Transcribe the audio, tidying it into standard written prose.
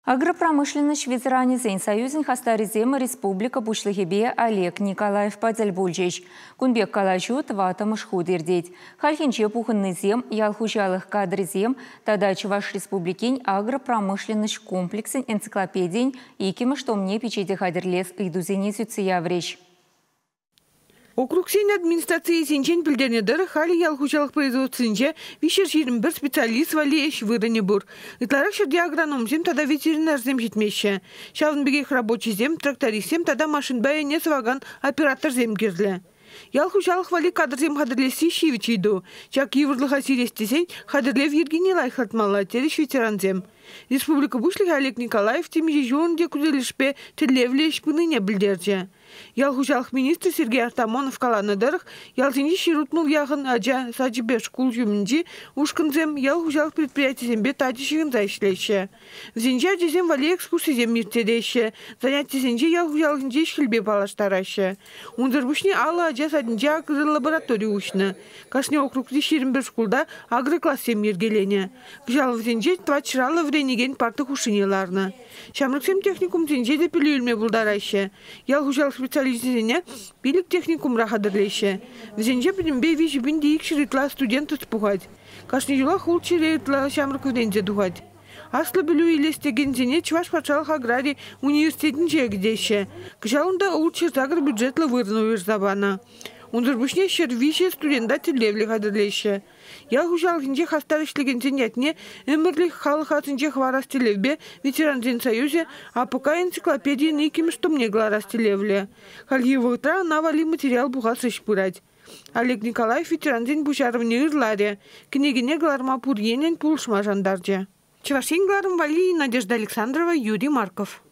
Агропромышленноҫ ветеранӗсен союзӗн хастарӗсем республика Пуҫлӑхӗпе Олег Николаевпа тӗл пулчӗҫ. Кун пек калаҫу тӑваттӑмӗш хут иртет. Хальхинче пухӑннисем ял хуҫалӑх кадрӗсем тата Чӑваш Республикин агропромышленноҫ комплексӗн энциклопедийӗн иккӗмӗш томне пичете хатӗрлес ыйтусене сӳтсе яврӗҫ. Округсен администрацийӗсенчен пӗлтернӗ тӑрӑх, халӗ ял хуҫалӑх производствинче 321 специалист валли ӗҫ вырӑнӗ пур. Ытларах ҫӗрте агрономсем тата ветеринарсем ҫитмеҫҫӗ. Ҫавӑн пекех рабочисем, трактористсем тата машинпа ӗне сӑвакан операторсем кирлӗ. Ял хуҫалӑх валли кадрсем хатӗрлесси ҫивӗч ыйту. Ҫак йывӑрлӑха сирес тесен хатӗрлев йӗркине лайӑхлатмалла, терӗҫ ветерансем. Республика Пуҫлӑхӗ Олег Николаев темиҫе ҫул ӗнтӗ ку тӗлӗшпе тӗллевлӗ ӗҫ пынине пӗлтерчӗ. Ял хуҫалӑх министрӗ Сергей Артамонов каланӑ тӑрӑх, ялсенчи ҫырутмӑл яхӑн ача сачӗпе шкул ҫумӗнчи ушкӑнсем ял хуҫалӑх предприятийӗсемпе тачӑ ҫыхӑнса ӗҫлеҫҫӗ. Вӗсенче ачасем валли экскурсисем ирттереҫҫӗ, занятисенче ял хуҫалӑхӗнчи ӗҫ-хӗлпе паллаштараҫҫӗ. Унсӑр пуҫне алӑ ача садӗнче агролаборатори уҫнӑ. Кашни округри 21 шкулта агроклассем йӗркеленӗ. Кӑҫал вӗсенче тӑватҫӑраллӑ вӗренекен парта хушшине ларнӑ. Ҫамрӑксем техникумсенче те пӗлӳ илме пултараҫҫӗ. Ял хуҫалӑх специалисчӗсене пилӗк техникумра хатӗрлеҫҫӗ. Вӗсенче пӗтӗмпе 3200 ытла студент ӑс пухать. Кашни ҫулах ултҫӗре ытла ҫамрӑк вӗренсе тухать. Аслӑ пӗлӳ илес текенсене Чӑваш патшалӑх аграри университетӗнче кӗтеҫҫӗ. Кӑҫал унта 608 бюджетлӑ вырӑн уйӑрса панӑ. Унсӑр пуҫне 103 студента тӗллевлӗ хатӗрлеҫҫӗ. Ял хуҫалӑхӗнче хастар ӗҫлекенсен ятне ӗмӗрлӗх халӑх асӗнче хӑварас тӗллевпе ветерансен союзӗ АПК энциклопедийӗн иккӗмӗш томне кӑларас тӗллевлӗ. Хальхи вӑхӑтра ӑна валли материал пухас ӗҫ пырать. Олег Николаев ветерансен пуҫарӑвне ырларӗ, кӗнекене кӑларма пур енӗн пулӑшма шантарчӗ. Чӑваш Ен кӑларӑм валли Надежда Александрова, Юрий Марков.